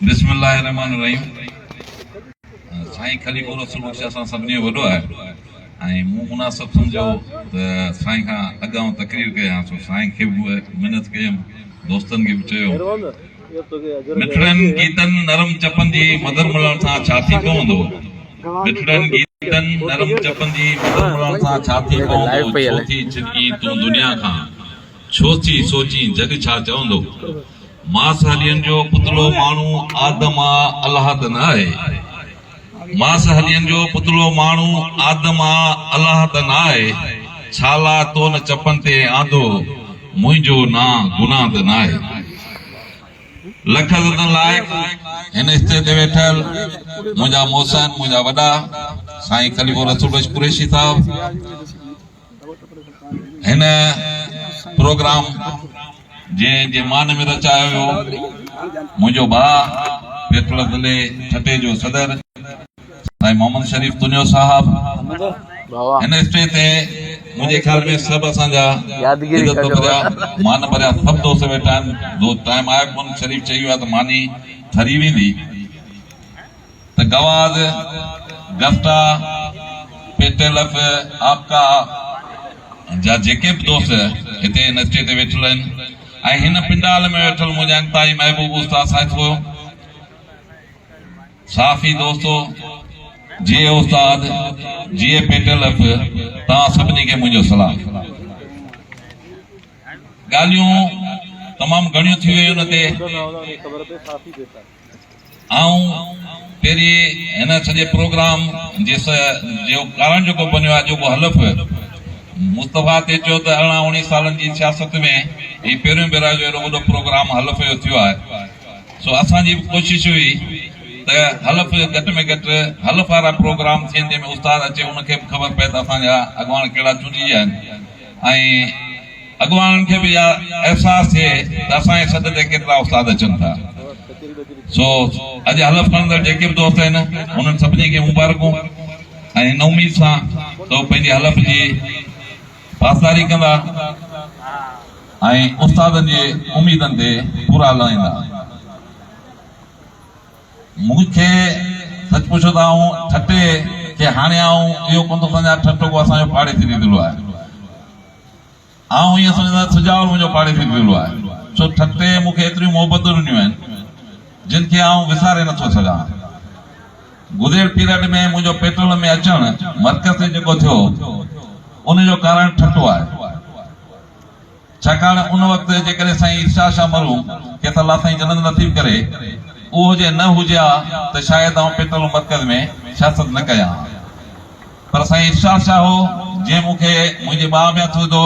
بسم الله الرحمٰن الرحيم سائين خليفو رسول بخش اسان سڀني جو وڏو آهي ۽ مون مناسب سمجهيو ته سائين کان اڳ آئون تقرير ڪيان سو سائين کي به منت ڪيم دوستن کي به چيو مٺڙن گيتن نرم چپن جي مڌر ملڻ سان ڇا ٿي پوندو مٺڙن گيتن نرم چپن جي مڌر ملڻ سان ڇا ٿي پوندو ڇو ٿي ڇرڪين تون دنيا کان ڇو ٿي سوچين جڳ ڇا چوندو. ماس هلين جو پتلو ماڻهو آدم آ الله ته نه آهي. ماس هلين جو پتلو ماڻهو آدم آ الله ته نه آهي. ڇا لا تو نه چپن تي آندو منهنجو نانء گناهه ته نه آهي. لک عزتن لائق هن اسٽيج تي ويٺل منهنجا محسن منهنجا وڏا سائين خليفو رسول بخش قريشي صاحب هن پروگرام جنهن جي مان ۾ رچايو ويو منهنجو ڀاء پيٽل ضلعي ٺٽي جو صدر سائين محمد شريف تنيو صاحب هن اسٽيج تي منهنجي خيال ۾ سڀ اسان جا عزت ڀريا مان ڀريا سڀ دوست ويٺا آهن دوست ٽائيم آهي ڪون شريف چئي ويو آهي ته ماني ٺري ويندي ته گواز، گسٽا، پيٽيلف، آپڪا جا جيڪي به دوست هتي هن اسٽيج تي ويٺل آهن ۽ هن پنڊال ۾ ويٺل منهنجا انتهائي محبوب استاد ساٿيو، صحافي دوستو، جيئي استاد، جيئي پيٽيلف، توهان سڀني کي منهنجو سلام. ڳالهيون تمام گهڻيون ٿي ويون ان تي. آئون پهرين هن سڄي پروگرام جي جو ڪارڻ جيڪو بنيو آهي جيڪو حلف مصطفيٰ تي چيو ته 18 اوڻيهه سالن جي سياست ۾ هي پهريون ڀيرو آهي جو اهڙو وڏو پروگرام حلف جو ٿيو آهي سو اسان جي به ڪوشش هئي ته حلف گهٽ ۾ گهٽ حلف وارا پروگرام ٿين جنهن ۾ استاد اچي ان کي به خبر پئي ته اسان جا اڳواڻ ڪهڙا چونڊجي ويا آهن ۽ اڳواڻن کي به اها احساس ٿئي ته اسان جي سڏ تي ڪيترا استاد اچن ٿا. سو اڄ حلف کڻندڙ جيڪي به دوست آهن انهن سڀني کي مبارڪون ۽ هن اميد سان ته هو پنهنجي حلف جي پاسداري ڪندا ۽ استادن جي اميدن تي پورا لهندا. مون کي سچ پڇو ته آئون ٺٽي کي هاڻي آئون اهو ڪونه ٿو سمجهان ٺٽو ڪو اسان جو پاڙيسري ضلعو آهي. آئون ائين سمجهندو آهيان سجاول منهنجو پاڙيسري ضلعو آهي ڇو ٺٽي مون کي ايتريون محبتون ڏنيون آهن جن کي آئون وساري نٿو سگهان. گذريل پيريڊ ۾ منهنجو پيٽرول ۾ اچڻ مرڪز تي جيڪو ٿيو ان جو ڪارڻ ٺٽو آهي. ڇاڪاڻ ان وقت جيڪڏهن سائين ارشاد شاهه مرحوم کيس الله سائين جنت نصيب ڪري اهو جي نه هجي ها ته شايد آئون پيٽرول مرڪز ۾ سياست نه ڪيان ها پر سائين ارشاد شاهه هو جنهن مون کي منهنجي ٻانهن ۾ هٿ وڌو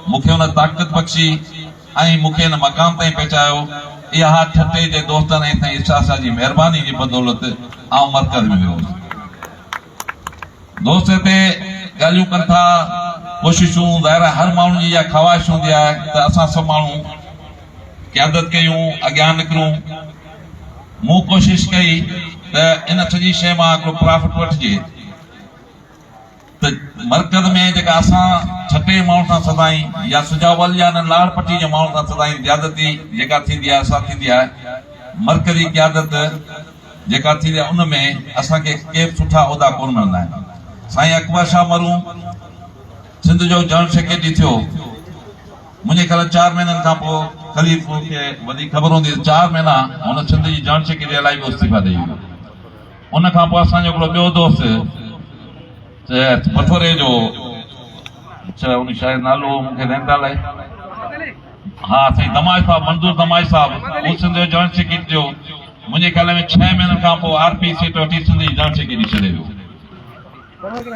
مون کي ان طاقت بخشي ۽ مون کي ان مقام تائين پهچايو اها ٺٽي جي دوستن ۽ سائين ارشاد شاهه جي مهرباني جي بدولت آئون مرڪز ۾ ويو هوس. دوست هتي ڳالهيون ڪن ٿا، ڪوششون، ظاهر آهي هر ماڻهو جي اها خواهش هوندي آهي ته اسان سڀ ماڻهو قيادت ڪيون، اڳيان نڪرون. مون ڪوشش ڪئي ته ان سڄي شيء مان هڪڙو پرافٽ وٺجي ته مرڪز ۾ جيڪا اسان ٺٽي جي ماڻهن سان سدائين يا سجاول يا انهن لاڙ پٽي جي ماڻهن سان سدائين زيادتي جيڪا ٿيندي آهي سا ٿيندي آهي مرڪزي قيادت جيڪا ٿيندي آهي ان ۾ اسان کي ڪي به سٺا عهدا ڪونه ملندا آهن. سائين اڪبر شاهه مرحوم سنڌ جو جنرل سيڪريٽري ٿيو. منهنجي خيال ۾ چار مهينن کان پوء خليفو کي وڌيڪ خبر هوندي ته چار مهينا هن سنڌ جي جنرل سيڪريٽري لاء به استعيفا ڏئي ويو. ان کان پوء اسان جو هڪڙو ٻيو دوست بٺوري جو ان شايد نالو مون کي ذهن تان لهي ها سائين دماج صاحب منظور دماج صاحب هو سنڌ جو جنرل سيڪريٽري ٿيو. منهنجي خيال ۾ ڇهه مهينن کان پوء آر پي سيٽ وٺي سنڌ جي جنرل سيڪريٽري ڇڏي ويو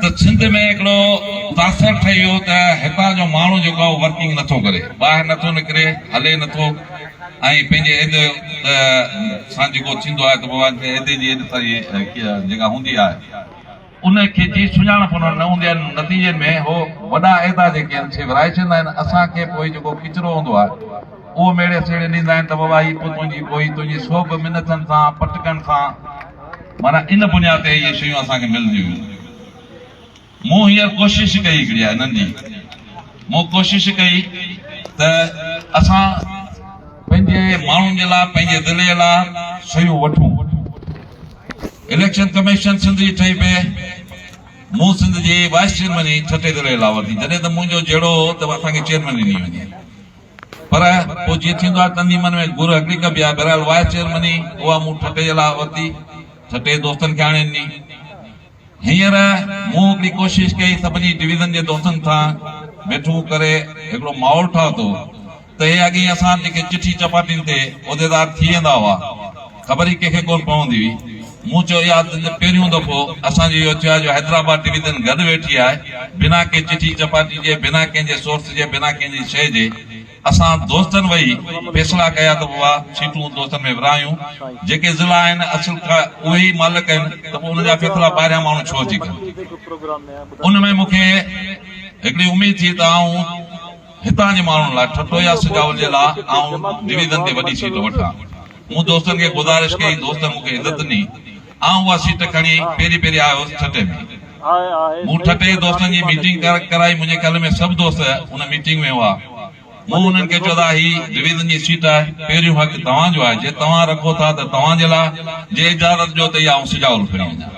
ته سنڌ ۾ هڪڙو تاثر ٺهي ويو ته هتان جو ماڻهو جيڪو آهي ورڪنگ نٿو ڪري، ٻاهر نٿو نڪري، هلي نٿو ۽ پنهنجي عهدي سان جيڪو ٿيندو آهي ته بابا عهدي جي ايڏ جيڪا هوندي آهي. ان کي جي سڃاڻپ انهن نه هوندي آهي نتيجي ۾ هو وڏا عهدا جيڪي آهن سي ورهائي ڇڏيندا آهن اسان کي پوء جيڪو ڪچرو هوندو آهي اهو ميڙي سيڙي ڏيندا آهن ته بابا هي پوء تنهنجي پوء هي تنهنجي سو به منتن سان پٽڪن سان معنيٰ ان بنياد تي اهي شيون اسان کي ملنديون هيون مون هينئر ڪوشش ڪئي هڪڙي آهي ننڍي مون ڪوشش ڪئي ته اسان. پنهنجي ماڻهن جي لاء پنهنجي ضلعي لاء شيون وٺون. اليڪشن ڪميشن سنڌ جي ٺهي پئي، مون سنڌ جي وائيس چيئرميني ٺٽي ضلعي لاء ورتي، جڏهن ته منهنجو جهيڙو هو ته اسان کي چيئرمين ڏني وڃي، پر پوء جيئن ٿيندو آهي تنظيمن ۾ گهر هڪڙي ڪبي آهي، بهرحال وائيس چيئرميني اها مون ٺٽي جي لاء ورتي، ٺٽي جي دوستن کي آڻي ڏني. هينئر مون هڪڙي ڪوشش ڪئي سڀني ڊويزن جي دوستن سان ويٺون ڪري هڪڙو ماحول ٺاهتو ته هي اڳي اسان جيڪي چٺي چپاٽين تي عهديدار ٿي ويندا هئا خبر ئي ڪنهن کي ڪونه پوندي هئي مون چيو اها پهريون دفعو اسان جو اهو ٿيو آهي جو حيدرآباد ڊويزن گڏ ويٺي آهي بنا ڪنهن چٺي چپاٽي جي بنا ڪنهن جي سورس جي بنا ڪنهن جي شيء جي اسان دوستن ويهي فيصلا ڪيا ته بابا سيٽون دوستن ۾ ورهايون، جيڪي ضلعا آهن اصل اهي ئي مالڪ آهن ته پوء انهن جا فيصلا ٻاهريان ماڻهو ڇو اچي ڪن. ان ۾ مون کي هڪڙي اميد ٿي ته آئون هتان جي ماڻهن لاء ٺٽو يا سجاول جي لاء آئون ڊويزن تي وڏي سيٽ وٺان. مون دوستن کي گذارش ڪئي، دوستن مون کي عزت ڏني. آئون اها سيٽ کڻي پهرين پهرين آيو هوس ٺٽي ۾. مون ٺٽي جي دوستن جي ميٽنگ ڪرائي، منهنجي خيال ۾ سڀ دوست ان ميٽنگ ۾ هئا. مون انهن کي چيو ته هي ڊويزن جي سيٽ آهي، پهريون حق توهان جو آهي، جي توهان رکو ٿا ته توهان جي لاء، جي اجازت ڏيو ته اها آئون سجاول کڻي وڃان.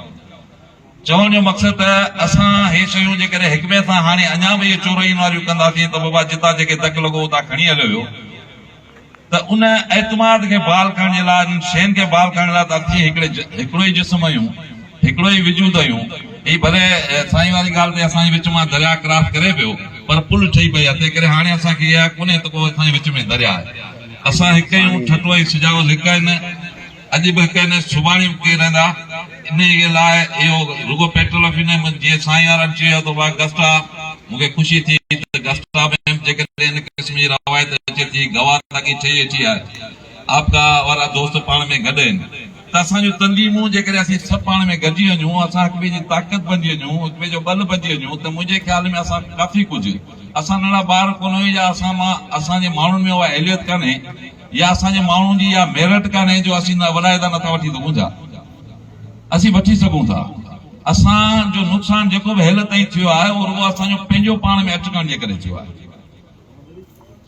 چوڻ جو مقصد ته اسان هي شيون جيڪڏهن هڪ ٻئي سان هاڻي اڃا به اهي چورائين واريون ڪنداسين ته بابا جتان جيڪي ڌڪ لڳو اتان کڻي هليو ويو. ته ان اعتماد کي بحال ڪرڻ جي لاء انهن شين کي بحال ڪرڻ لاء ته اسين هڪڙي هڪڙو ئي جسم آهيون، هڪڙو ئي وجود آهيون. هي ڀلي سائين واري ڳالهه تي اسان جي وچ مان درياء ڪراس ڪري پيو پر پل ٺهي پئي آهي تنهن ڪري هاڻي اسان کي اها ڪونهي ته ڪو اسان جي وچ ۾ درياء آهي. اسان هڪ آهيون، ٺٽو ۽ سجاول هڪ آهن، اڄ به هڪ آهن، سڀاڻي به ڪي رهندا. انهيء لاء اهو رڳو پيٽرول آف نه جيئن سائين وارن چيو ته اها گسٽا مون کي خوشي ٿي ته گسٽا ۾ به جيڪڏهن ان قسم جي روايت اچي ٿي گوا ته اڳي ٺهي ويٺي آهي آپڪا وارا دوست پاڻ ۾ گڏ آهن ته اسان جون تنظيمون جيڪڏهن اسين سڀ پاڻ ۾ گڏجي وڃون اسان هڪ ٻئي جي طاقت بنجي وڃون هڪ ٻئي جو ٻل بنجي وڃون ته منهنجي خيال ۾ اسان ڪافي ڪجهه اسان ننڍڙا ٻار ڪونه آهيون يا اسان مان اسان جي ماڻهن ۾ اها اهليت ڪانهي يا اسان جي ماڻهن جي اها ميرٽ ڪانهي جو اسين وڏا عهدا نٿا وٺي سگهون ڇا اسين وٺي سگهون ٿا. اسان جو نقصان جيڪو به هيل تائين ٿيو آهي اهو رڳو اسان جو پنهنجو پاڻ ۾ اٽڪڻ جي ڪري ٿيو آهي.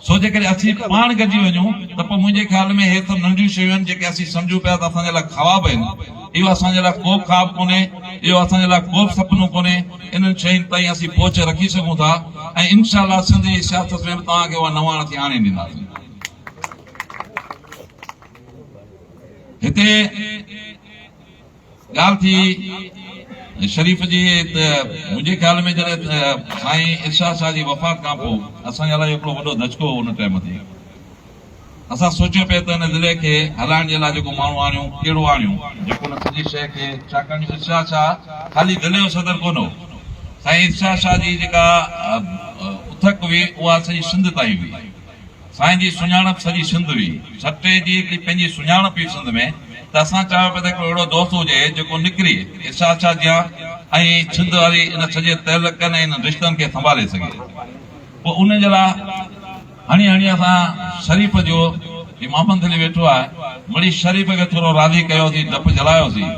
سو جيڪڏهن اسين پاڻ گڏجي وڃون ته پوء منهنجي خيال ۾ اهي سڀ ننڍيون شيون آهن جيڪي اسين سمجهون پيا ته اسان جي لاء خواب آهن. اهو اسان جي لاء ڪو به خواب ڪونهي، اهو اسان جي لاء ڪو به سپنو ڪونهي. انهن شين تائين اسين پهچ رکي سگهون ٿا ۽ انشاء الله سنڌ جي سياست ۾ به توهان کي اها نواڻ اسين آڻي ڏينداسين. هتي ڳالهه ٿي شريف جي ته منهنجي خيال ۾ جڏهن سائين ارشاد شاهه جي وفات کان پوء اسان جي لاء هڪڙو وڏو ڌچڪو هو ان ٽائيم تي اسان سوچيو پئي ته هن ضلعي کي هلائڻ جي لاء جيڪو ماڻهو آڻيون ڪهڙو آڻيون جيڪو هن سڄي شيء کي ڇاڪاڻ جو ارشاد شاهه خالي ضلعي جو صدر ڪونه هو سائين ارشاد شاهه جي جيڪا اٿڪ هئي اها سڄي سنڌ تائين هئي سائين جي سڃاڻپ سڄي سنڌ هئي. ٺٽي جي هڪڙي پنهنجي سڃاڻپ هئي سنڌ ۾ ته اسان چاهيو پئي ته هڪڙو اهڙو دوست هجي جيڪو نڪري ارشاد شاهه جيان ۽ سنڌ واري ان سڄي تعلقن ۽ انهن رشتن کي سنڀالي سگهي. پوء ان جي لاء هڻي هڻي اسان شريف جو هي محمد علي ويٺو آهي مڙئي شريف کي ٿورو راضي ڪيوسين ڊپ جهلايوسين.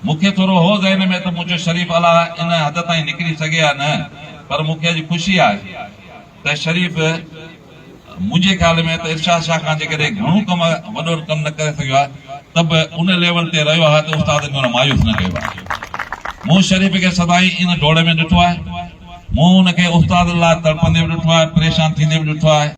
مون کي ٿورو هو ذهن ۾ ته مون چيو شريف الاء ان حد تائين نڪري سگهي يا نه پر مون کي اڄ خوشي آهي ته شريف منهنجي خيال ۾ ته ارشاد شاهه کان جيڪڏهن گهڻو ڪم وڏو ڪم نه ڪري سگهيو آهي ته به ان ليول تي رهيو آهي ته استادن کي هن مايوس نه ڪيو آهي. مون شريف کي سدائين ان ڊوڙ ۾ ڏٺو آهي. مون ان کي استادن لاء تڙپندي به ڏٺو آهي، پريشان ٿيندي به ڏٺو آهي.